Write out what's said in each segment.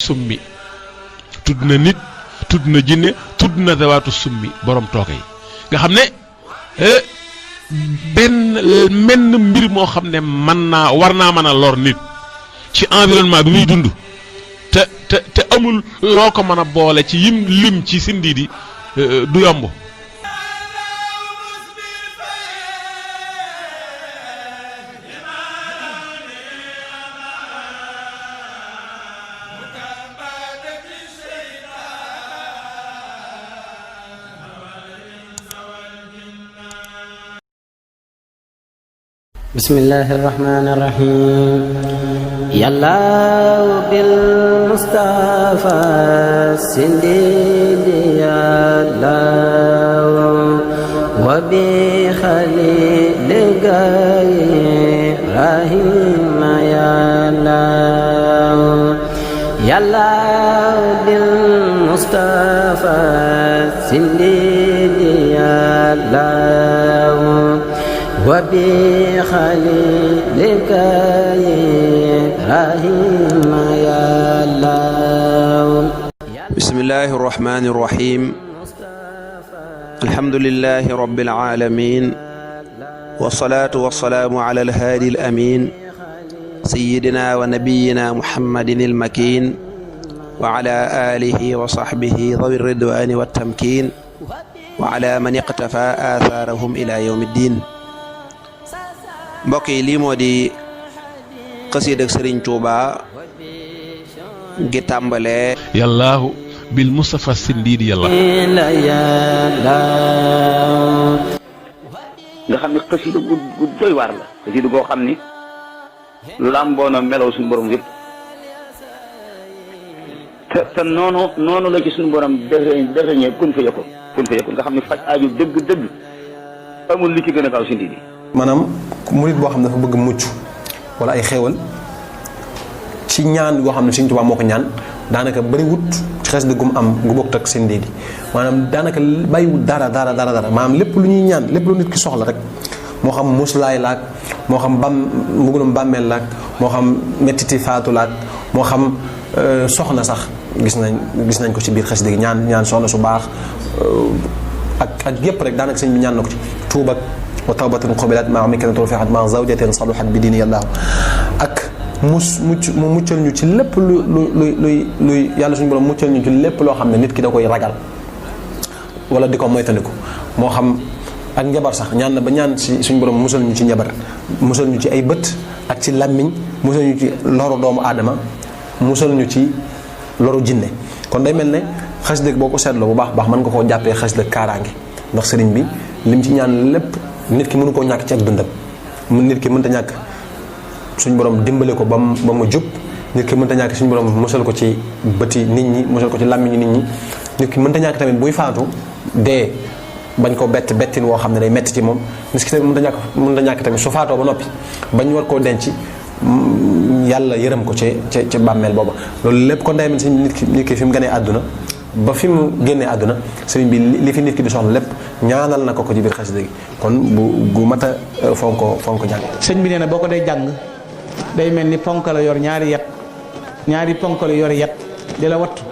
summi tudd na nit tudd na jinne tudd na zawaatu summi borom tooke yi nga xam ne benn menn mbir moo xam ne war naa mën a lor nit ci environnement bi muy dund te amul loo ko mën a boole ci yim lim ci sindiidi du yomb. بسم الله الرحمن الرحيم يا الله بالمصطفى سندي يا الله وبخليل رحيم يا الله يا الله بالمصطفى سندي يا الله وبخليلك إبراهيم يا الله بسم الله الرحمن الرحيم الحمد لله رب العالمين والصلاة والسلام على الهادي الأمين سيدنا ونبينا محمد المكين وعلى آله وصحبه ذوي الرضوان والتمكين وعلى من اقتفى آثارهم إلى يوم الدين. mbokk yi lii moo di xasiida ak Sëriñ Tuuba gi tàmbalee yallaahu bil Mustafa sindiidi yàlla nga xam ne xasiida gu doy waar la xasiida goo xam ni làmboona melow suñu borom yëpp te noonu la ci suñu borom defeñee kun fa yëkkoon nga xam ne faj aaju dëgg amul li ci gën a gaaw sindiidi. maanaam murit boo xam ne dafa bëgg mucc wala ay xéewal ci ñaan yoo xam ne Sëriñ Tuubaa moo ko ñaan daanaka bëri wut ci xes dëggum am gu bokk ak seen déedi maanaam daanaka bàyyiwut dara maanaam lépp lu ñuy ñaan lépp lu nit ki soxla rek moo xam muslaay laak moo xam mbugunum bàmmeel laak moo xam mettiti faatu laak moo xam soxna sax gis nañ ko ci biir xes dëgg ñaan soxna su baax ak yépp rek daanaka sëñ bi ñaan na ko ci tuubak wa tawbatun qubilat maa miknatin rufi'at maa zawjatin saluhat bi diini yàllaahu ak mu muccal ñu ci lépp luy yàlla suñu borom muccal ñu ci lépp loo xam ne nit ki da koy ragal wala di ko moytandiku moo xam ak njabar sax ñaan na ba ñaan ci suñu borom musal ñu ci njabar musal ñu ci ay bët ak ci làmmiñ musal ñu ci loru doomu aadama musal ñu ci loru jinne kon day mel ne xas dëgg boo ko seetloo bu baax mën nga koo jàppee xas dëgg kaaraange ndax sëriñ bi lim ci ñaan lépp nit ki mënu koo ñàkk ci ak dundam nit ki mënta ñàkk suñu borom dimbale ko ba mu jub nit ki mënta ñàkk suñu borom musal ko ci bëti nit ñi musal ko ci làmmiñu nit ñi nit ki mënta ñàkk tamit buy faatu dee bañ ko bettin woo xam ne day metti ci moom nit ki tamit mënta ñàkk tamit su faatoo ba noppi bañ war koo denc yàlla yërëm ko ca bàmmeel booba loolu lépp kon day mel si nit ki fi mu gënee àdduna ba fi mu génnee àdduna sëriñ bi li fi nit ki di soxla lépp ñaanal na ko ci biir xasida gi kon gu mat a fonk jàng. sëñ bi nee na boo ko dee jàng day mel ni ponk la yor ñaari ponk la yor yat di la wattu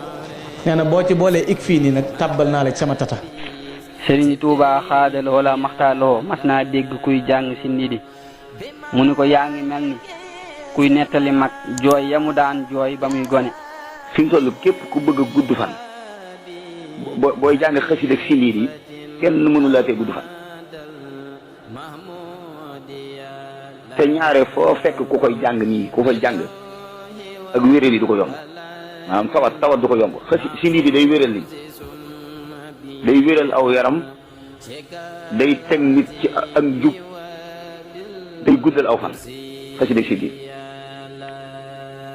nee na boo ci boolee ik fii nii nag tàbbal naa la ci sama tata. Sëriñ Tuuba xaadaloo la maxtaaloo mas naa dégg kuy jàng si ndidi mu ni ko yaa ngi mel ni kuy nettali mag jooy yamu daan jooy ba muy gone. fi mu toll képp ku bëgg a gudd fan booy jàng xasida ak sindiidi yi kenn mënu laa tee gudd fan te ñaare foo fekk ku koy jàng nii ku koy jàng ak wéral yi du ko yomb maanaam tawat du ko yomb sindiidi day wéral nit day wéral aw yaram day teg nit ci ak njub day guddal aw fan xasida ak sindiidi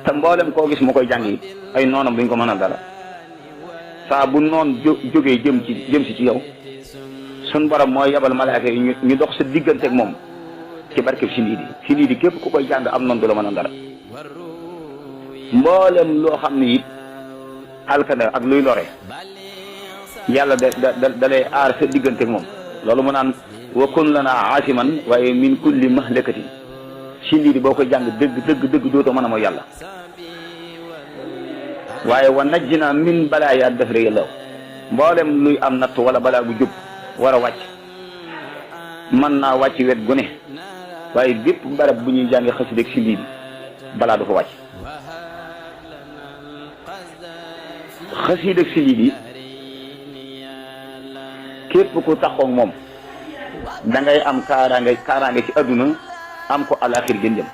te mboolem koo gis mu koy jàng yi ay noonam duñ ko mën a dara saa bu noon jógee jëm si ci yow sun borom mooy yabal malaaka yi ñu dox sa diggante ak moom ci barkeb sindiidi képp ku koy jàng am noonu du la mën a dara mboolem loo xam ne it alkada ak luy lore yàlla da lay aar sa diggante ak moom loolu mu naan wa kun lana aasiman waaye min kulli mahlakatin sindiidi boo koy jàng dëgg dootoo mën a mooy yàlla waaye wa najjina min balaaya dafri yàlla mboolem luy am natt wala balaa bu jub war a wàcc mën naa wàcc wet gu ne waaye bépp barab bu ñuy jàngi xasida ak sindi bi balaa du fa wàcc xasida ak sindi bi képp ku taxaw moom da ngay am kaaraange ci adduna am ko alaxir gën jëm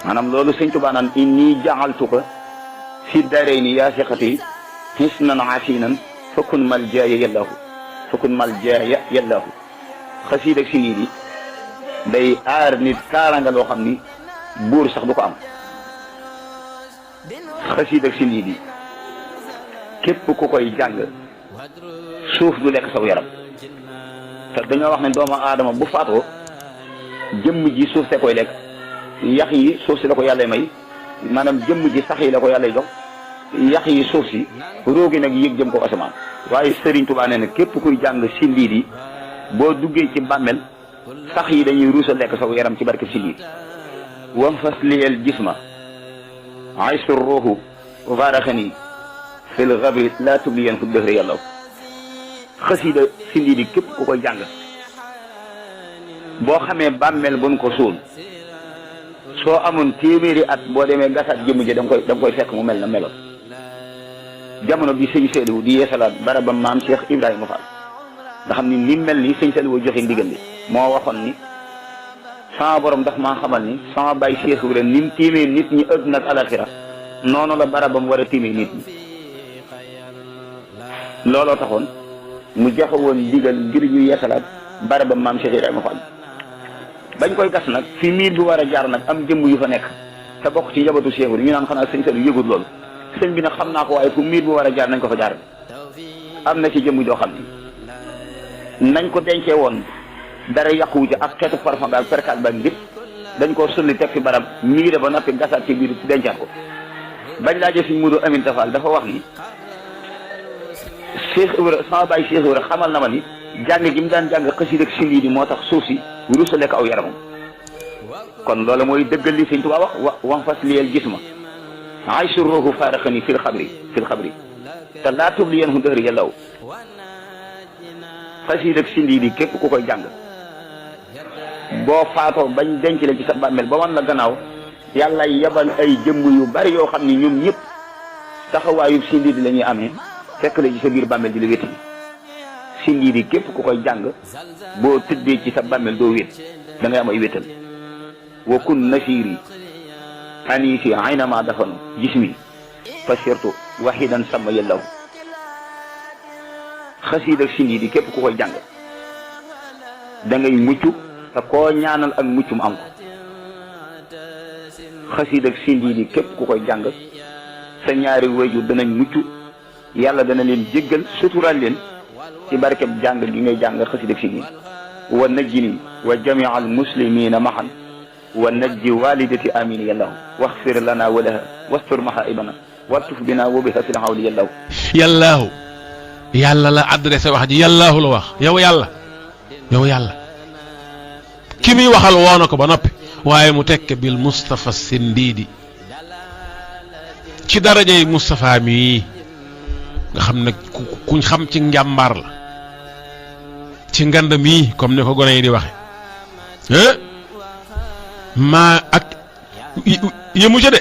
maanaam loolu sëñ Tuubaa naan inni ja'altuka fi darayni yaa siqati hisnan asinan fakun mal jaaya yàllaahu xasida ak sindi bi day aar nit kaaraanga loo xam ni buur sax du ko am xasida ak sindi bi képp ku koy jàng suuf du lekk saw yaram te dañoo wax ne doomu aadama bu faatoo jëmm ji suuf see koy lekk yax yi suuf si la ko yàlla may maanaam jëmm ji sax yi la ko yàlla jox yax yi suuf si roogi nag yéeg jëm ko asamaan waaye Serigne Touba nee na képp kuy jàng sindi di boo duggee ci bàmmeel sax yi dañuy ruusa lekk saw yaram ci barke sindi wam fas liyel jisma aysu ruuhu faraxani fil xabri laa tubliyan fu dëxëri yàlla xasida sindi di képp ku koy jàng boo xamee bàmmeel buñ ko suul soo amoon téeméeri at boo demee gasaat jëmm ji da nga koy fekk mu mel na meloon jamono bi sëñ Saliou di yeesalaat barabam maam Cheikh Ibrahima Fall nga xam ni mel ni sëñ Saliou joxe ndigal li moo waxoon ni sama borom daf maa xamal ni sama bàyyi Cheikh Ibrahima ni mu tiimee nit ñi àdduna ak alaxira noonu la barabam war a tiimee nit ñi looloo taxoon mu joxe woon ndigal ngir ñu yeesalaat barabam maam Cheikh Ibrahima Fall bañ koy gas nag fi miir bi war a jaar nag am jëmm yu fa nekk te bokk ci njabootu Cheikh Ibrahima ñu naan xanaa sëñ Saliou yëgul loolu sëñ bi nag xam naa ko waaye fu miir bi war a jaar nañ ko fa jaar am na ci jëmm joo xam ni nañ ko dencee woon dara yàquwu ci ak xeetu parfum ak perkaal ba ngir dañ koo sulli teg fi barab miire ba noppi gasaat ci biir dencaat ko bañ laajee suñ Mudu Amin Tafal dafa wax ni Cheikh Ibrahima sama baay Cheikh Ibrahima xamal na ma ni jàng gi mu daan jàng xasida ak sindi di moo tax suuf si ruusa lekk aw yaramam kon loolu mooy dëggal li sëñ Tuubaa wax wam fas liyel gis ma aysu ruuhu faaraxani fil xabri te laa tubliyan hu dëhri yàllaw xasida ak sindi di képp ku koy jàng boo faatoo bañ denc la ci sa bàmmeel ba wan la gannaaw yàlla yebal ay jëmm yu bari yoo xam ni ñoom ñëpp taxawaayu sindi di la ñuy amee fekk la ci sa biir bàmmeel di la wétti sindi di képp ku koy jàng boo tëddee ci sa bàmmeel doo wét da ngay am ay wétal wa kun nasiri anisi aynama dafanu jismi fasirtu wahidan sama yàllaw xasiid ak sindi di képp ku koy jàng da ngay mucc te koo ñaanal ak mucc mu am ko xasiid ak sindi di képp ku koy jàng sa ñaari wayjur danañ mucc yàlla dana leen jéggal suturaal leen ci barkeb jàng gi ngay jàng xasida ak sindi wa najjini wa jamia al muslimina mahan wa najji walidati amin yàllaw waxfir lana wa laha wastur mahaibana watuf bina wa biha fil hawli yàllaw yàllaahu yàlla la adressé wax ji yàllaahu la wax yow yàlla ki muy waxal woo na ko ba noppi waaye mu tekk bil Moustapha Sindiidi ci darajey Moustapha mii nga xam ne kuñ xam ci njàmbaar la ci ngand mii comme ni ko gone yi di waxe maa ak yëmu ca de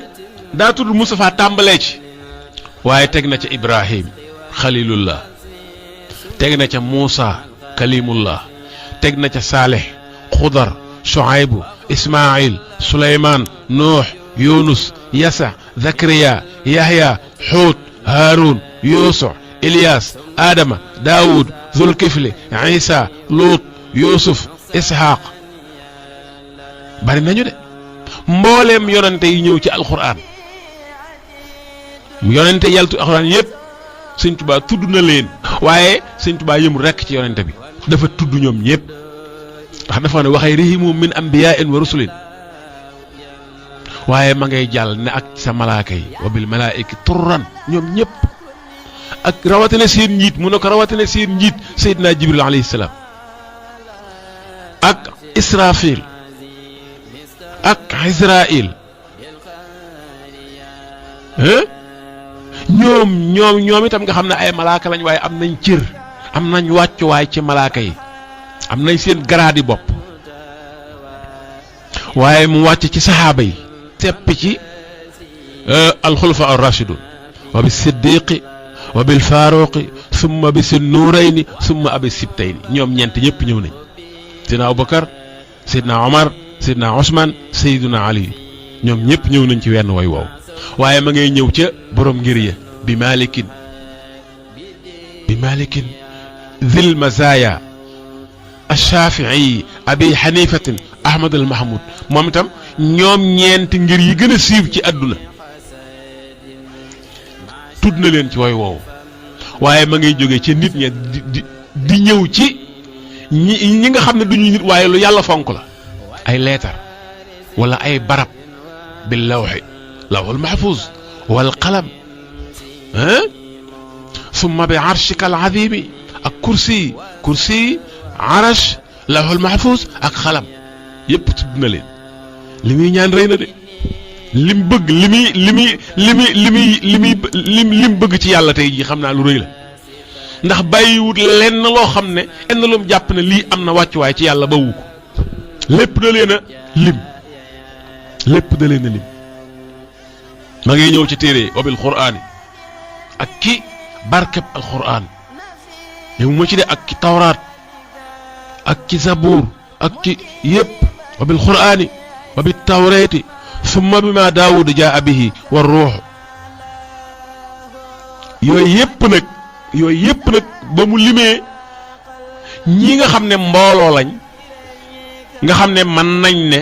daa tudd Moustapha tàmbalee ci waaye teg na ca Ibrahim Xalilullah teg na ca Muusa Kalimullah teg na ca Saalih Xudar Shuaybu Ismail Suleymaan Nuux Yunus Yasa Zakariya Yahya Xuut Haarun Yuusuf Ilyas Adama Daawud Zulkifli Isa Luut Yuusuf Isxaaq bari nañu de mbooleem yonente yi ñëw ci alquran yonente yaltu alquran yépp sëñ Tuubaa tudd na leen waaye sëñ Tuubaa yëmul rekk ci yonente bi dafa tudd ñoom ñépp ndax dafa ne waxee rihimu min anbiyaa'in wa rusulin waaye ma ngay jàll ne ak sa malaaka yi wa bil malaa'iki turran ñoom ñépp ak rawatina seen njiit mu ne ko rawatina seen njiit Seydina Jibril alayhi salaam ak Israfil ak Israil ñoom itam nga xam ne ay malaaka lañ waaye am nañ cër am nañ wàccuwaay ci malaaka yi am nañ seen garaadi bopp waaye mu wàcc ci saxaaba yi sepp ci alxulafa ar-rashidun wa bi siddiqi wa bil faaruqi summa bi si nuurayni summa abi sibtayni ñoom ñeent ñëpp ñëw nañ sidna Abubakar sidna Omar sidna Ousmane Seydina Ali ñoom ñëpp ñëw nañ ci wenn way woow waaye ma ngay ñëw ca borom ngir ya bi malikin dhil mazaya ash-Shafi'i abi Hanifatin Ahmad al-Mahmoud moom itam ñoom ñeent ngir yi gën a siiw ci àdduna tudd na leen ci way woowu waaye ma ngay jóge ci nit ña di ñëw ci ñi nga xam ne duñu nit waaye lu yàlla fonk la ay leetar wala ay barab bil lawhul mahfuz wal qalam summa bi arshika al azimi ak kursi arash lawhul mahfuz ak xalam yépp tudd na leen li muy ñaan rëy na de lim bëgg lim bëgg ci yàlla tey jii xam naa lu rëy la ndax bàyyiwut lenn loo xam ne enn lu mu jàpp ne lii am na wàccuwaay ci yàlla ba wu ko lépp da leen a lim ma ngi ñëw ci téere wabil qur'aani ak ki barkeb al qur'aan yow ma ci de ak ki tawraat ak ki zabuur ak ki yépp wabil qur'aani wa bit tawreeti summa bi ma daawud jaa bihi war ruux yooyu yépp nag ba mu limee ñi nga xam ne mbooloo lañ nga xam ne mën nañ ne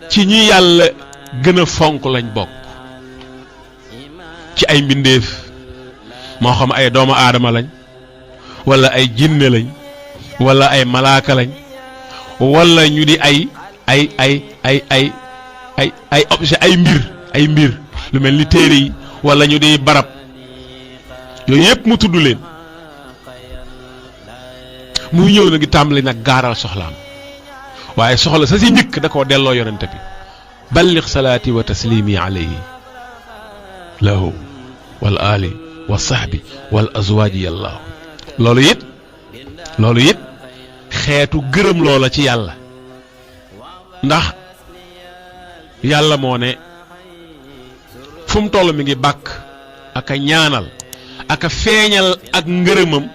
ci ñi yàlla gën a fonk lañ bokk ci ay mbindeef moo xam ay doomu aadama lañ wala ay jinne lañ wala ay malaaka lañ wala ñu di ay objet ay mbir lu mel ni téere yi wala ñu di barab yooyu yëpp mu tudd leen muy ñëw na ngi tàmbali nag gaaral soxlaam waaye soxla sa si njëkk da koo delloo yonente bi balligh salaati wa taslimi alayhi lahu wal ali wa sahbi wal azwaaji yàllaahu loolu it xeetu gërëm loola ci yàlla ndax yàlla moo ne fu mu toll mi ngi bàkk ak a ñaanal ak a feeñal ak ngërëmam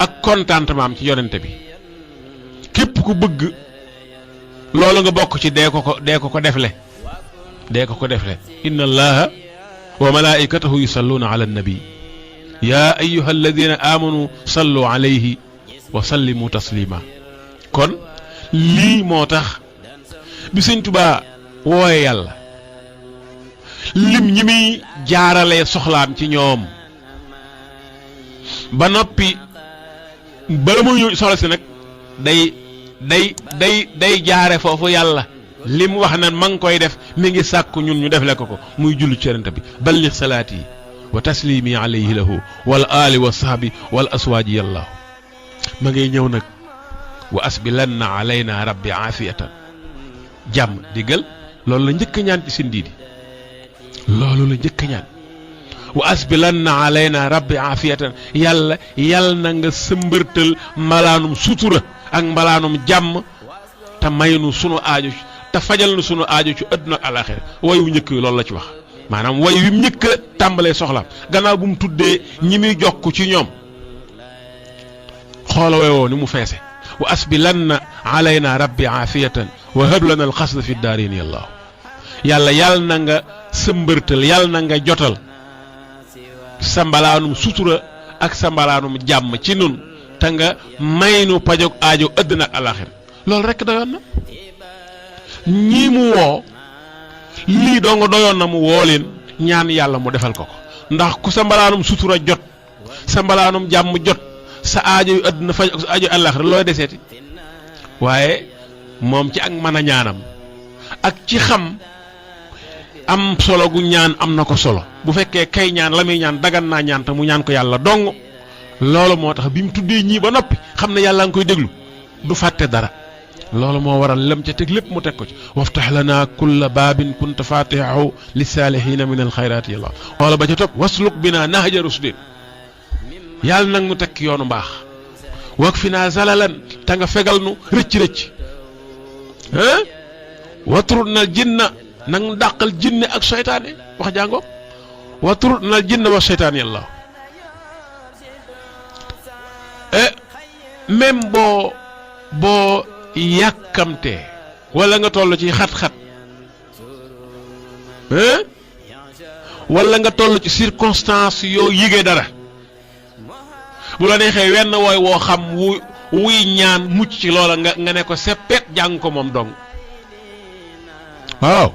ak contentement am ci yonente bi képp ku bëgg loolu nga bokk ci dee ko ko defle inna allaha wa malaikatahu yusalluna ala nabi ya ayyuha alladina amanu sallu alayhi wa sallimu taslima kon lii moo tax bi Sëñ Tuubaa wooye yàlla lim ñi muy jaaralee soxlaam ci ñoom ba noppi bala muy ñëw soxla si nag day jaare foofu yàlla lim wax na ma ngi koy def mi ngi sàkku ñun ñu defle ko muy jullu ci Yonent bi balligh salaati wa taslimi alayhi lahu wal ali wa sahbi wal aswaaji yàllaahu ma ngay ñëw nag wa asbilanna alayna rabbi aafiyatan jàmm diggal loolu la njëkk ñaan ci sindiidi wa asbilanna alayna rabbi aafiyatan yàlla na nga sëmbërtal mbalaanum sutura ak mbalaanum jàmm te may nu sunu aajo te fajal nu sunu aajo ci àdduna ak àllaaxira way wu njëkk loolu la ci wax maanaam way wi mu njëkk a tàmbalee soxlaam gannaaw bu mu tuddee ñi muy jokk ci ñoom xoola way woo ni mu feese wa asbilanna alayna rabbi aafiyatan wa hab lana alxasda fi daarin yàllaahu yàlla na nga sëmbërtal yàlla na nga jotal sa mbalaanum sutura ak sa mbalaanum jàmm ci nun te nga may nu pajog aajo àddina ak àllaaxira loolu rekk doyoon na ñii mu woo lii doo nga doyoon na mu woo leen ñaan yàlla mu defal ko ndax ku sa mbalaanum sutura jot sa mbalaanum jàmm jot sa aajo yu àddina faj ak sa aajo àllaaxira looy deseeti waaye moom ci ak mën a ñaanam ak ci xam am solo gu ñaan am na ko solo bu fekkee kay ñaan la muy ñaan dagan naa ñaan te mu ñaan ko yàlla dong loolu moo tax bi mu tuddee ñii ba noppi xam ne yàlla nga koy déglu du fàtte dara loolu moo waral lem ca teg lépp mu teg ko ci waftax lana kulla baabin kunta fatihahu lisaalihina min alxayraati yàlla xoola ba ca topp wasluk bina nahja rusdin yàlla nag mu tekk yoonu mbaax wak fi naa zalalan te nga fegal nu rëcc-rëcc watrut na jinna nang dàqal jinne ak seytaane wax jàngoo watrut na jinna wa seytaan yàlla même boo yàkkamtee wala nga toll ci xat-xat wala nga toll ci circonstance yoo yëgee dara bu la neexee wenn wooy woo xam wuy ñaan mucc ci loola nga ne ko seppet jàng ko moom dong waaw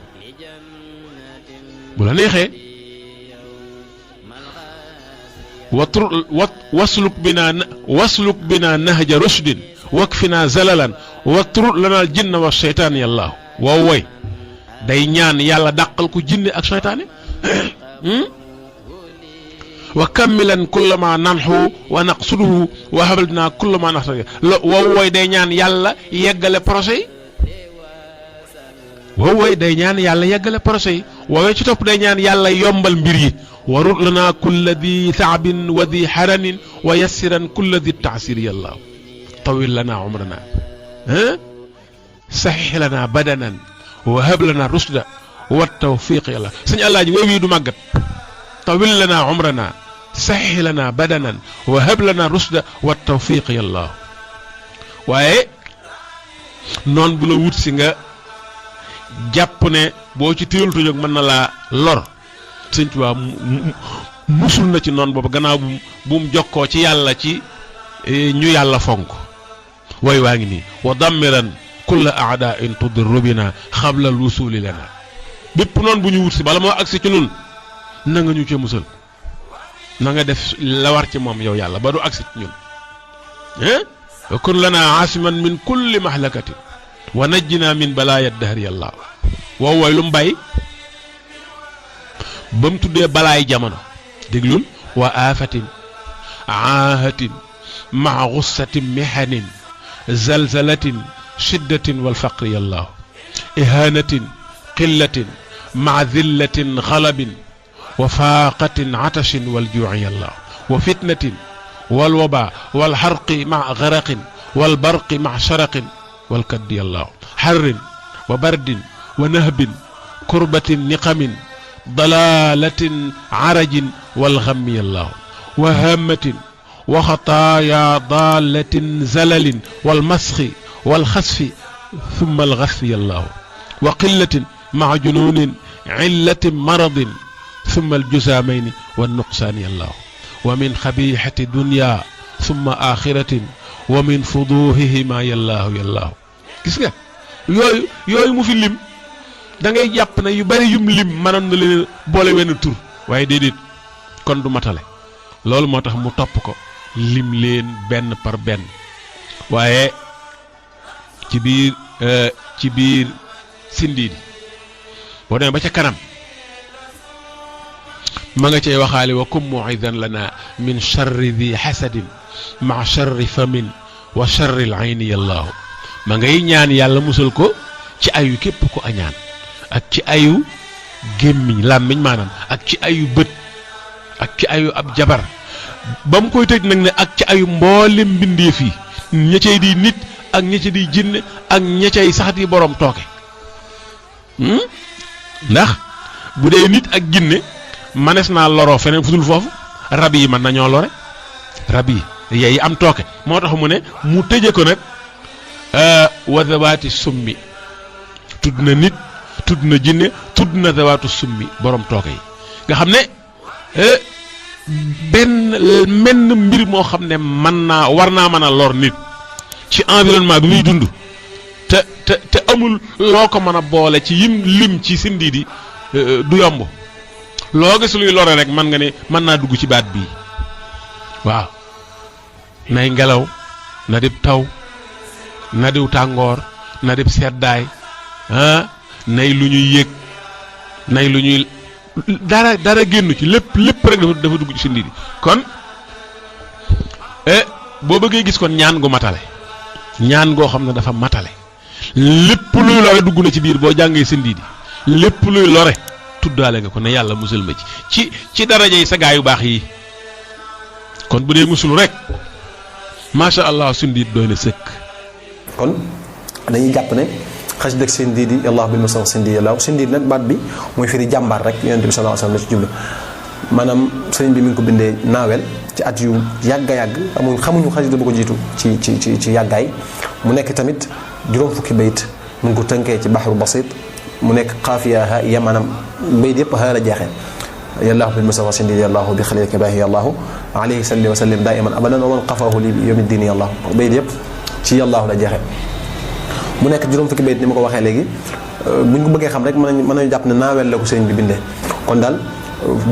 bu la neexee wasluk bina nahja rushdin wakfina zalalan watrut lana al jinna wa seytaan yàllaahu wow woy day ñaan yàlla dàqal ko jinne ak seytaane wa kammilan kullama nanxu wa naqsuduhu wa habalna kullama naxtari wow woy day ñaan yàlla yeggale projet yi wow woy day ñaan yàlla yeggale projet yi woowee ci topp day ñaan yàlla yombal mbir yi warut lana kulla di taabin wa di xaranin wa yassiran kulla di taasir yàllaahu tawil lana umrana saxix lana badanan wa hab lana rusda wa tawfiq yàlla sëñ Alaaji woow yi du màggat tawil lana umrana saxix lana badanan wa hab lana rusda wa tawfiq yàlla waaye noon bu la wut si nga jàpp ne boo ci téyul tu jóg mën na laa lor sëñ Tuubaa musul na ci noon boobu gannaaw bu mu jokkoo ci yàlla ci ñu yàlla fonk way waa ngi nii wa dammiran kulla aadain tudirru bina xabla wusuli lana bépp noonu bu ñu wut si bala moo agsi ci nun na nga ñu ca musal na nga def la war ci moom yow yàlla ba du agsi ci ñun wa kun lana aasiman min kulli mahlakatin wa najjina min balaaya dahri yàlla wow wooy lu mu bàyyi ba mu tuddee balaay jamono déglul wa aafatin aahatin maa gussatin mihanin zalzalatin shiddatin walfaqri yàllaahu ihaanatin qillatin maa dillatin xalabin wa faaqatin atashin waljuuci yàllaahu wa fitnatin walwaba walxarqi maa garaqin walbarqi maa sharaqin walkaddi yàllaahu xarrin wa bardin wa nahbin kurbatin niqamin dalaalatin carajin walxammi yàllaahu wa haamatin wa xataaya daalatin zalalin walmasxi walxasfi thumma alxasfi yàllaahu wa qillatin maa junuunin cillatin maradin thumma aljusaamayni wannuqsaani yàllaahu wa min xabiixati dunya thumma axiratin wa min fuduuhihima yàllaahu yàllaahu gis nga yooyu mu fi lim da ngay jàpp ne yu bari yum lim mënoon na leen boole wenn tur waaye déedéet kon du matale loolu moo tax mu topp ko lim leen benn par benn waaye ci biir sindiidi boo demee ba ca kanam ma nga cay waxaale wa kum muidan lana min charri di xasadin maa charri famin wa charri l ayni yàllaahu ma ngay ñaan yàlla musal ko ci ayu képp ko añaan ak ci ayu gémmiñ làmmiñ maanaam ak ci ayu bët ak ci ayu ab jabar ba mu koy tëj nag ne ak ci ayu mboolem mbindeef yi ña cay di nit ak ña ca di jinne ak ña cay sax di borom tooke ndax bu dee nit ak jinne manes naa loroo feneen fu dul foofu rab yi mën nañoo lore rab yi yeey am tooke moo tax mu ne mu tëje ko nag wa zawaati summi tudd na nit tudd na jinne tudd na zawaatu summi borom tooke yi nga xam ne menn mbir moo xam ne war naa mën a lor nit ci environnement bi muy dund te amul loo ko mën a boole ci yim lim ci sindi di du yomb loo gis luy lore rek man nga ne mën naa dugg ci baat bii waaw nay ngelaw na dib taw na diw tàngoor na dib seddaay nay lu ñuy yëg nay lu ñuy dara génn ci lépp rek dafa dugg ci sindi di kon boo bëggee gis kon ñaan gu matale ñaan goo xam ne dafa matale lépp luy lore dugg na ci biir boo jàngee Sindiidi lépp luy lore tuddaale nga ko ne yàlla musal ma ci daraja yi sa gaa yu baax yi kon bu dee musul rek macha allah Sindiidi doy na sëkk. kon dañuy jàpp ne xasida ak Sindiidi yàllaahu bil mustafa Sindiidi yàllaahu Sindiidi nag baat bi mooy firi jàmbaar rek yonent bi sallallahu alayhi wasallam la ci jublu maanaam sëriñ bi mi ngi ko bindee naawel ci at yu yàgg a yàgg xamuñu xasida bu ko jiitu ci yàggaay mu nekk tamit juróom fukki bayit mu ngi ko tënkee ci baxru basit mu nekk xaafiya ha ya maanaam bayit yëpp ha la jeexee yàllaahu bil mustafa Sindiidi yàllaahu bi xalilika baahi yàllaahu alayhi salli wa sallim daiman abadan wa man qafahu li yawmi diini yàllaahu bayit yëpp ci yàllaahu la jeexee mu nekk juróom fukki bayit ni ma ko waxee léegi buñ ko bëggee xam rek mën nañu jàpp ne naawel la ko sëriñ bi bindee kon daal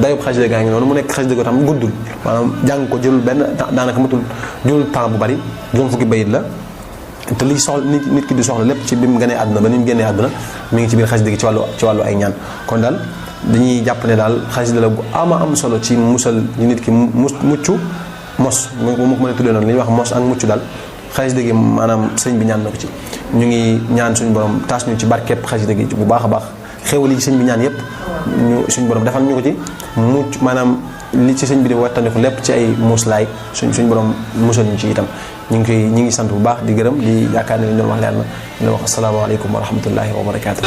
dayub xasida gaa ngi noonu mu nekk xasida ko tam guddul maanaam jàng ko jëlul benn daanaka matul jëlul temps bu bari juróom fukki bayit la te liy soxla nit ki di soxla lépp ci bi mu gënee àdduna ba ni mu génnee àdduna mi ngi ci biir xasida gi ci wàllu ay ñaan kon daal dañuy jàpp ne daal xasida la gu am solo ci musal ñi nit ki mucc mos mu ko mën a tuddee noonu li ñuy wax mos ak mucc daal xasida gi maanaam sëñ bi ñaan na ko ci ñu ngi ñaan suñu borom taas ñu ci barkeep xasida gi bu baax a baax xéwal yi sëñ bi ñaan yépp suñu borom defal ñu ko ci mucc maanaam li ci sëñ bi di wattandiku lépp ci ay muuslaay suñu borom musal ñu ci itam ñu ngi sant bu baax di gërëm di yaakaar ne li ñu doon wax leer na ñu wax asalaamaaleykum wa rahmatullahi wa barakaatu.